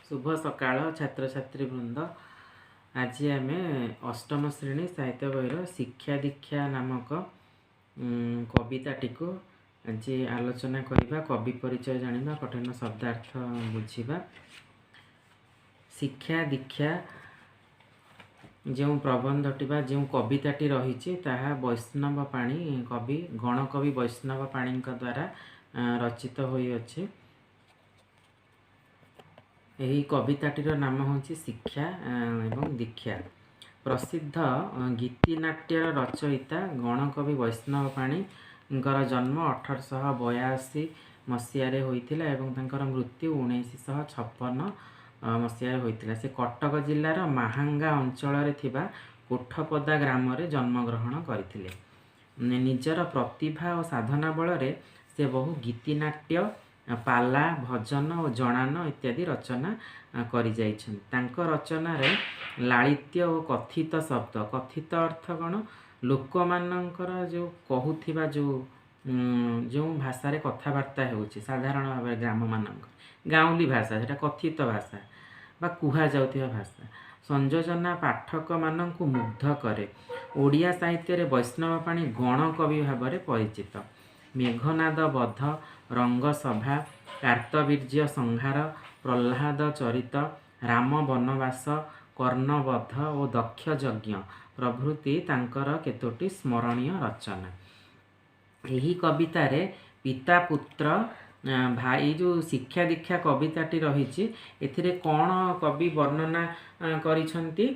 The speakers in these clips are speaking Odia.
ଶୁଭ ସକାଳ ଛାତ୍ରଛାତ୍ରୀ ବୃନ୍ଦ। ଆଜି ଆମେ ଅଷ୍ଟମ ଶ୍ରେଣୀ ସାହିତ୍ୟ ବହିର ଶିକ୍ଷା ଦୀକ୍ଷା ନାମକ କବିତାଟିକୁ ଆଜି ଆଲୋଚନା କରିବା। କବି ପରିଚୟ ଜାଣିବା, କଠିନ ଶବ୍ଦାର୍ଥ ବୁଝିବା। ଶିକ୍ଷା ଦୀକ୍ଷା ଯେଉଁ ପ୍ରବନ୍ଧଟି ବା ଯେଉଁ କବିତାଟି ରହିଛି, ତାହା ବୈଷ୍ଣବ ପାଣି କବି, ଗଣକବି ବୈଷ୍ଣବ ପାଣିଙ୍କ ଦ୍ୱାରା ରଚିତ ହୋଇଅଛି। ଏହି କବିତାଟିର ନାମ ହେଉଛି ଶିକ୍ଷା ଏବଂ ଦୀକ୍ଷା। ପ୍ରସିଦ୍ଧ ଗୀତିନାଟ୍ୟର ରଚୟିତା ଗଣକବି ବୈଷ୍ଣବ ପାଣିଙ୍କର ଜନ୍ମ 1882 ମସିହାରେ ହୋଇଥିଲା ଏବଂ ତାଙ୍କର ମୃତ୍ୟୁ 1956 ମସିହାରେ ହୋଇଥିଲା। ସେ କଟକ ଜିଲ୍ଲାର ମାହାଙ୍ଗା ଅଞ୍ଚଳରେ ଥିବା କୋଠପଦା ଗ୍ରାମରେ ଜନ୍ମଗ୍ରହଣ କରିଥିଲେ। ନିଜର ପ୍ରତିଭା ଓ ସାଧନା ବଳରେ ସେ ବହୁ ଗୀତିନାଟ୍ୟ, ପାଲା, ଭଜନ ଓ ଜଣାଣ ଇତ୍ୟାଦି ରଚନା କରିଯାଇଛନ୍ତି। ତାଙ୍କ ରଚନାରେ ଲାଳିତ୍ୟ ଓ କଥିତ ଶବ୍ଦ, କଥିତ ଅର୍ଥ କ'ଣ? ଲୋକମାନଙ୍କର ଯେଉଁ କହୁଥିବା, ଯେଉଁ ଯେଉଁ ଭାଷାରେ କଥାବାର୍ତ୍ତା ହେଉଛି ସାଧାରଣ ଭାବରେ ଗ୍ରାମମାନଙ୍କ ଗାଉଁଲି ଭାଷା, ସେଇଟା କଥିତ ଭାଷା ବା କୁହାଯାଉଥିବା ଭାଷା। ସଂଯୋଜନା ପାଠକମାନଙ୍କୁ ମୁଗ୍ଧ କରେ। ଓଡ଼ିଆ ସାହିତ୍ୟରେ ବୈଷ୍ଣବ ପାଣି ଗଣକବି ଭାବରେ ପରିଚିତ। ମେଘନାଦ ବଧ, ରଙ୍ଗସଭା, କାର୍ତ୍ତବୀର୍ଯ୍ୟ ସଂହାର, ପ୍ରହ୍ଲାଦ ଚରିତ, ରାମ ବନବାସ, କର୍ଣ୍ଣବଧ ଓ ଦକ୍ଷ ଯଜ୍ଞ ପ୍ରଭୃତି ତାଙ୍କର କେତୋଟି ସ୍ମରଣୀୟ ରଚନା। ଏହି କବିତାରେ ପିତା ପୁତ୍ର ଭାଇ, ଯେଉଁ ଶିକ୍ଷା ଦୀକ୍ଷା କବିତାଟି ରହିଛି, ଏଥିରେ କ'ଣ କବି ବର୍ଣ୍ଣନା କରିଛନ୍ତି?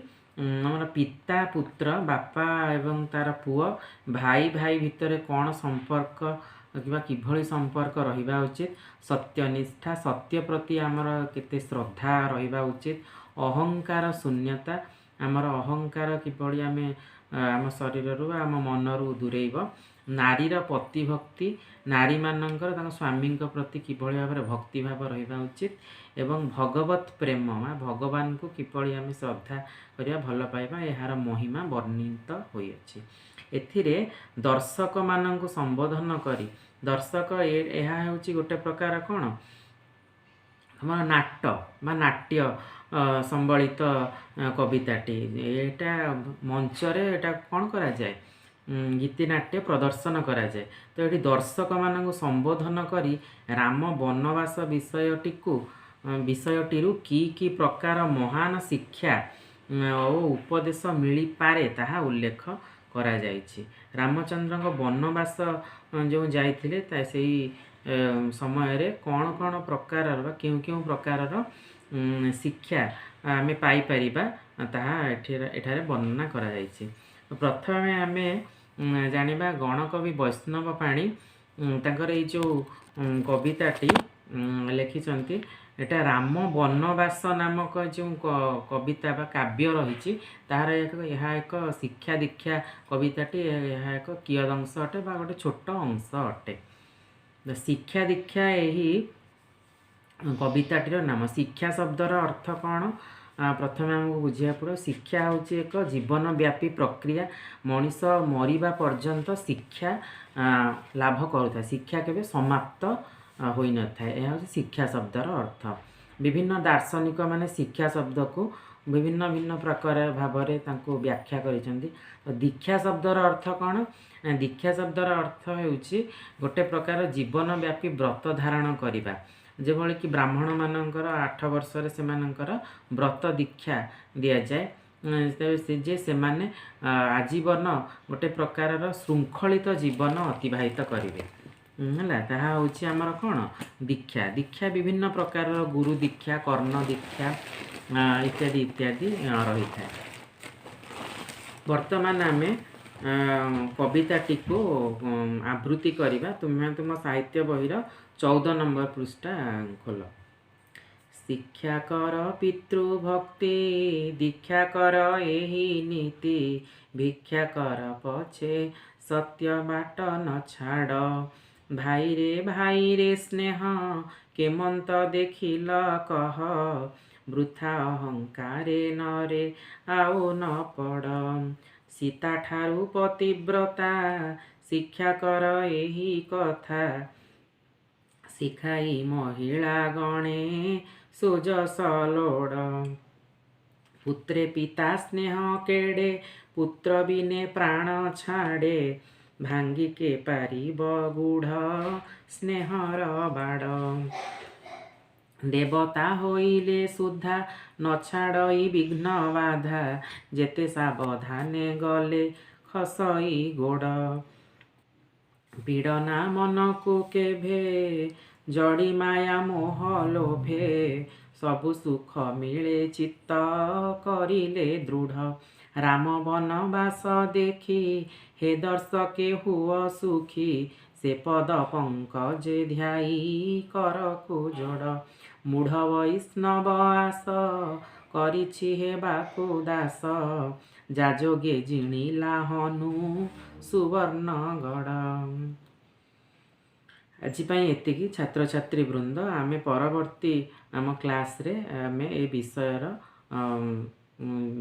ଆମର ପିତା ପୁତ୍ର, ବାପା ଏବଂ ତାର ପୁଅ, ଭାଇ ଭାଇ ଭିତରେ କ'ଣ ସମ୍ପର୍କ କିମ୍ବା କିଭଳି ସମ୍ପର୍କ ରହିବା ଉଚିତ, ସତ୍ୟନିଷ୍ଠା, ସତ୍ୟ ପ୍ରତି ଆମର କେତେ ଶ୍ରଦ୍ଧା ରହିବା ଉଚିତ, ଅହଙ୍କାର ଶୂନ୍ୟତା, ଆମର ଅହଙ୍କାର କିଭଳି ଆମେ ଆମ ଶରୀରରୁ ବା ଆମ ମନରୁ ଦୂରେଇବ, ନାରୀର ପତିଭକ୍ତି, ନାରୀମାନଙ୍କର ତାଙ୍କ ସ୍ୱାମୀଙ୍କ ପ୍ରତି କିଭଳି ଭାବରେ ଭକ୍ତିଭାବ ରହିବା ଉଚିତ ଏବଂ ଭଗବତ ପ୍ରେମ ବା ଭଗବାନଙ୍କୁ କିଭଳି ଆମେ ଶ୍ରଦ୍ଧା କରିବା, ଭଲ ପାଇବା, ଏହାର ମହିମା ବର୍ଣ୍ଣିତ ହୋଇଅଛି। ଏଥିରେ ଦର୍ଶକମାନଙ୍କୁ ସମ୍ବୋଧନ କରି, ଦର୍ଶକ, ଏହା ହେଉଛି ଗୋଟେ ପ୍ରକାର କ'ଣ, ଆମର ନାଟ ବା ନାଟ୍ୟ ସମ୍ବଳିତ କବିତାଟି। ଏଇଟା ମଞ୍ଚରେ ଏଇଟା କ'ଣ କରାଯାଏ? ଗୀତିନାଟ୍ୟ ପ୍ରଦର୍ଶନ କରାଯାଏ। ତ ଏଠି ଦର୍ଶକମାନଙ୍କୁ ସମ୍ବୋଧନ କରି ରାମ ବନବାସ ବିଷୟଟିରୁ କି କି ପ୍ରକାର ମହାନ ଶିକ୍ଷା ଓ ଉପଦେଶ ମିଳିପାରେ, ତାହା ଉଲ୍ଲେଖ କରାଯାଇଛି। ରାମଚନ୍ଦ୍ରଙ୍କ ବନବାସ ଯେଉଁ ଯାଇଥିଲେ, ତା ସେଇ ସମୟରେ କ'ଣ କ'ଣ ପ୍ରକାରର ବା କେଉଁ କେଉଁ ପ୍ରକାରର ଶିକ୍ଷା ଆମେ ପାଇପାରିବା, ତାହା ଏଠି ଏଠାରେ ବର୍ଣ୍ଣନା କରାଯାଇଛି। ପ୍ରଥମେ ଆମେ ଜାଣିବା ଗଣକବି ବୈଷ୍ଣବ ପାଣି ତାଙ୍କର ଏଇ ଯେଉଁ କବିତାଟି ଲେଖିଛନ୍ତି, ଏଇଟା ରାମ ବନବାସ ନାମକ ଯେଉଁ କବିତା ବା କାବ୍ୟ ରହିଛି, ତାହାର ଏହା ଏକ ଶିକ୍ଷା ଦୀକ୍ଷା କବିତାଟି, ଏହା ଏକ କିୟଦଂଶ ଅଟେ ବା ଗୋଟେ ଛୋଟ ଅଂଶ ଅଟେ। ଶିକ୍ଷା ଦୀକ୍ଷା ଏହି କବିତାଟିର ନାମ। ଶିକ୍ଷା ଶବ୍ଦର ଅର୍ଥ କ'ଣ, ପ୍ରଥମେ ଆମକୁ ବୁଝିବାକୁ ପଡ଼ିବ। ଶିକ୍ଷା ହେଉଛି ଏକ ଜୀବନବ୍ୟାପୀ ପ୍ରକ୍ରିୟା। ମଣିଷ ମରିବା ପର୍ଯ୍ୟନ୍ତ ଶିକ୍ଷା ଲାଭ କରୁଥାଏ। ଶିକ୍ଷା କେବେ ସମାପ୍ତ ହୋଇନଥାଏ। ଏହା ହେଉଛି ଶିକ୍ଷା ଶବ୍ଦର ଅର୍ଥ। ବିଭିନ୍ନ ଦାର୍ଶନିକ ମାନେ ଶିକ୍ଷା ଶବ୍ଦକୁ ବିଭିନ୍ନ ଭିନ୍ନ ପ୍ରକାର ଭାବରେ ତାଙ୍କୁ ବ୍ୟାଖ୍ୟା କରିଛନ୍ତି। ଦୀକ୍ଷା ଶବ୍ଦର ଅର୍ଥ କ'ଣ? ଦୀକ୍ଷା ଶବ୍ଦର ଅର୍ଥ ହେଉଛି ଗୋଟେ ପ୍ରକାର ଜୀବନବ୍ୟାପୀ ବ୍ରତ ଧାରଣ କରିବା। ଯେଭଳି କି ବ୍ରାହ୍ମଣମାନଙ୍କର 8 ବର୍ଷରେ ସେମାନଙ୍କର ବ୍ରତ ଦୀକ୍ଷା ଦିଆଯାଏ, ତେବେ ସେ ଯେ ସେମାନେ ଆଜୀବନ ଗୋଟେ ପ୍ରକାରର ଶୃଙ୍ଖଳିତ ଜୀବନ ଅତିବାହିତ କରିବେ, ହେଲା, ତାହା ହେଉଛି ଆମର କ'ଣ? ଦୀକ୍ଷା। ଦୀକ୍ଷା ବିଭିନ୍ନ ପ୍ରକାରର, ଗୁରୁ ଦୀକ୍ଷା, କର୍ଣ୍ଣ ଦୀକ୍ଷା ଇତ୍ୟାଦି ଇତ୍ୟାଦି ରହିଥାଏ। ବର୍ତ୍ତମାନ ଆମେ କବିତାଟିକୁ ଆବୃତ୍ତି କରିବା। ତୁମେ ତୁମ ସାହିତ୍ୟ ବହିର 14 ନମ୍ବର ପୃଷ୍ଠା ଖୋଲ। ଶିକ୍ଷା କର ପିତୃଭକ୍ତି, ଦୀକ୍ଷା କର ଏହି ନୀତି, ଭିକ୍ଷା କର ପଛେ ସତ୍ୟ ବାଟ ନ ଛାଡ଼। ଭାଇରେ ଭାଇରେ ସ୍ନେହ କେମନ୍ତ ଦେଖିଲ କହ, ବୃଥା ଅହଙ୍କାରେ ନରେ ଆଉ ନ ପଡ଼। ସୀତା ଠାରୁ ପତିବ୍ରତା ଶିକ୍ଷା କର ଏହି କଥା, ଶିଖାଇ ମହିଳା ଗଣେ ସୁଯଶ ଲୋଡ଼। ପୁତ୍ରେ ପିତା ସ୍ନେହ କେଡ଼େ, ପୁତ୍ର ବିନେ ପ୍ରାଣ ଛାଡ଼େ, ଭାଙ୍ଗି କେ ପାରିବ ଗୂଢ଼ ସ୍ନେହର ବାଡ଼। ଦେବତା ହୋଇଲେ ସୁଦ୍ଧା ନ ଛାଡ଼ଇ ବିଘ୍ନ ବାଧା, ଯେତେ ସାବଧାନେ ଗଲେ ଖସଇ ଗୋଡ଼। ପୀଡ଼ନା ମନକୁ କେଭେ ଜଡ଼ି ମାୟା ମୋହ ଲୋଭେ, ସବୁ ସୁଖ ମିଳେ ଚିତ୍ତ କରିଲେ ଦୃଢ଼। ରାମ ବନବାସ ଦେଖି ହେ ଦର୍ଶକେ ହୁଅ ସୁଖୀ, ସେ ପଦ ପଙ୍କଜେ ଧ୍ୟାଇ କରକୁ ଯୋଡ଼। ମୂଢ଼ ବୈଷ୍ଣବ ଆସ କରିଛି ହେବାକୁ ଦାସ, ଯା ଯୋଗେ ଜିଣିଲା ହନୁ ସୁବର୍ଣ୍ଣଗଡ଼। ଆଜି ପାଇଁ ଏତିକି ଛାତ୍ରଛାତ୍ରୀ ବୃନ୍ଦ। ଆମେ ପରବର୍ତ୍ତୀ ଆମ କ୍ଲାସ୍ରେ ଆମେ ଏ ବିଷୟର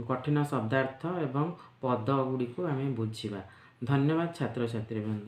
କଠିନ ଶବ୍ଦାର୍ଥ ଏବଂ ପଦ ଗୁଡ଼ିକୁ ଆମେ ବୁଝିବା। ଧନ୍ୟବାଦ ଛାତ୍ରଛାତ୍ରୀ ବୃନ୍ଦ।